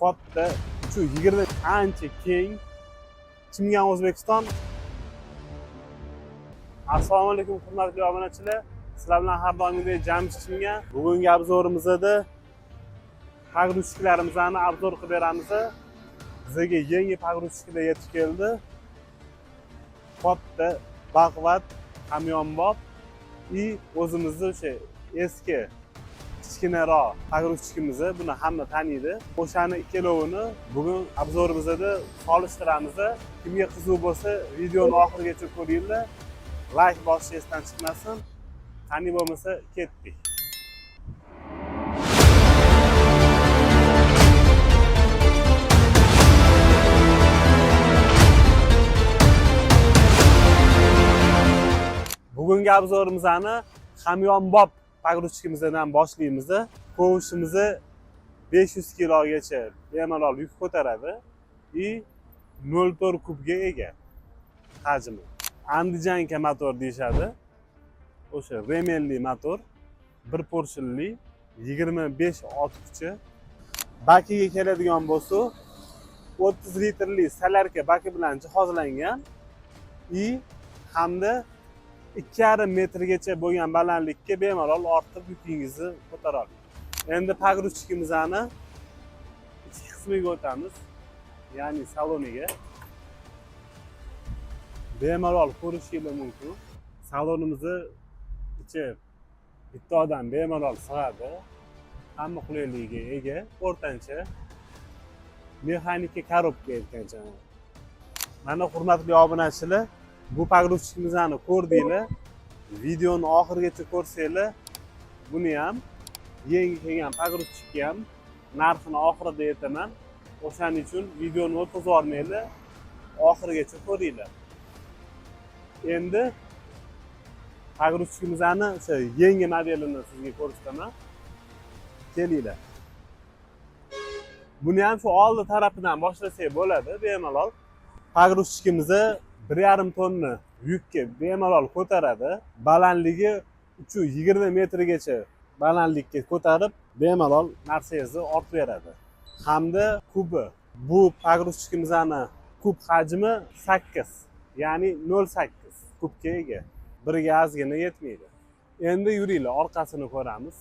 Katta, 320, ancha keng. Chimgan O'zbekiston. Assalomu alaykum, hurmatli obunachilar. Sizlar bilan har doimgidek Jamshid Chimgan. Bugungi обзор imizda погрузчик larimizni обзор qilib beramiz. Bizga yangi погрузчик lar yetib keldi. Katta, baquvvat, hamyonbop и o'zimizni o'sha eski kichkinaroq погрузчик imizni, buni hamma taniydi. O'shani ikkalovini bugun обзор imizda solishtiramiz. Kimga qiziq bo'lsa, videoni oxirigacha ko'ringlar. Layk bosish esdan chiqmasin. Qani bo'lmasa, ketdik. Bugungi обзор imizni hamyonbop погрузчик imizdan boshlaymiz. Ковш imizni 500 kilogacha bemalol yuk ko'taradi и 0,4 kubga ega hajmi. Andijanka motor deyishadi. O'sha ремень li motor, bir porshinli, 25 ot kuchi. Bakiga keladigan bo'lsa, 30 litrli солярка baki bilan jihozlangan и hamda 2,5 metrgacha bo'lgan balandlikka bemalol ortib yukingizni ko'tara oladi. Endi погрузчик imizni ichki qismiga o'tamiz, ya'ni saloniga. Bemalol ko'rishingiz mumkin. Salonimizni ichi bitta odam bemalol sig'adi. Hamma qulayligiga ega, o'rtancha mexanika коробка aytgancha. Mana, hurmatli obunachilar, bu погрузчик imizni ko'rdinglar. Videoni oxirigacha ko'rsanglar, buni ham, yangi kelgan погрузчик ka ham narxini oxirida aytaman. O'shaning uchun videoni o'tkazib yubormanglar, oxirigacha ko'ringlar. Endi погрузчик imizni o'sha yangi modelini sizga ko'rsataman. Kelinglar. Buni ham shu oldi tarafidan boshlasak bo'ladi bemalol. Погрузчик imizni 1,5 tonna yukka bemalol ko'taradi. Balandligi 320 metrgacha balandlikka ko'tarib, bemalol narsangizni ortib beradi. Hamda kubi, bu погрузчик imizni kub hajmi 8, ya'ni 0,8 kubga ega. Biriga ozgina yetmaydi. Endi yuringlar, orqasini ko'ramiz.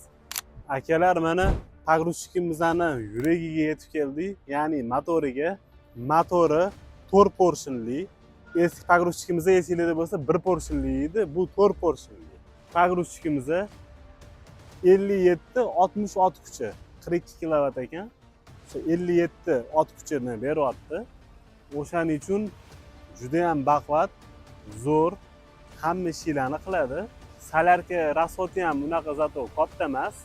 Akalar, mana погрузчик imizni yuragiga yetib keldik, ya'ni motoriga. Motori 4 porshinli. Eski погрузчик imizda, esinglarda bo'lsa, bir porshinli edi, bu 4 porshinli. Погрузчик imiz 57 60 ot kuchi, 42 kilovat ekan. O'sha 57 ot kuchini beryapti. O'shaning uchun judayam baquvvat, zo'r, hamma ishlarni qiladi. Солярка расход i ham unaqa зато katta emas.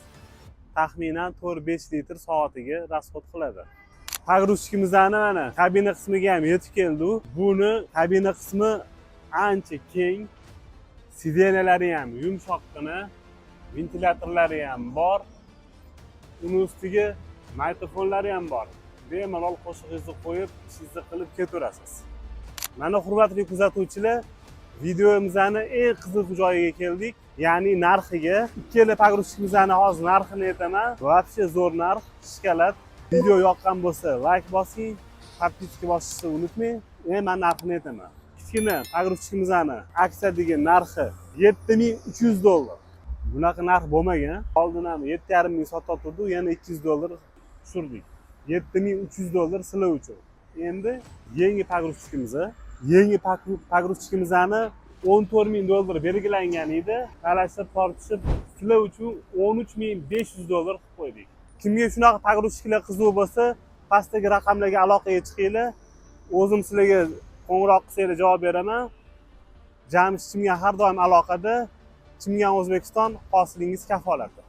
Taxminan 4-5 litr soatiga расход qiladi. Погрузчик imizni mana kabina qismiga ham yetib keldi. Buni kabina qismi ancha keng, сиденья lari ham yumshoqqina, ventilyatorlari ham bor. Uni ustiga magnitofonlari ham bor. Bemalol qo'shig'ingizni qo'yib, ishingizni qilib ketaverasiz. Mana, hurmatli kuzatuvchilar, videomizni eng qiziq joyiga keldik, ya'ni narxiga. Ikkala погрузчик imizni hozir narxini aytaman. Вообще zo'r narx, shokolad. Video yoqqan bo'lsa, layk bosing, подписка bosishni unutmang. Endi man narxini aytaman. Kichkina погрузчик imizni aksiyadagi narxi 7300 dollar. Bunaqa narx bo'lmagan. Oldin ham 7,5 ming sotayotgandik, yana 200 dollar tushirdik. 7300 dollar sizlar uchun. Endi yangi погрузчик imiz, yangi погрузчик imizni 14 000 dollar belgilangan edi. Talashib tortishib sizlar uchun 13 500 dollar qilib qo'ydik. Kimga shunaqa погрузчик lar qiziq bo'lsa, pastdagi raqamlarga aloqaga chiqinglar. O'zim sizlarga qo'ng'iroq qilsanglar, javob beraman. Jamshid Chimgan har doim aloqada. Chimgan O'zbekiston, hosilingiz kafolati.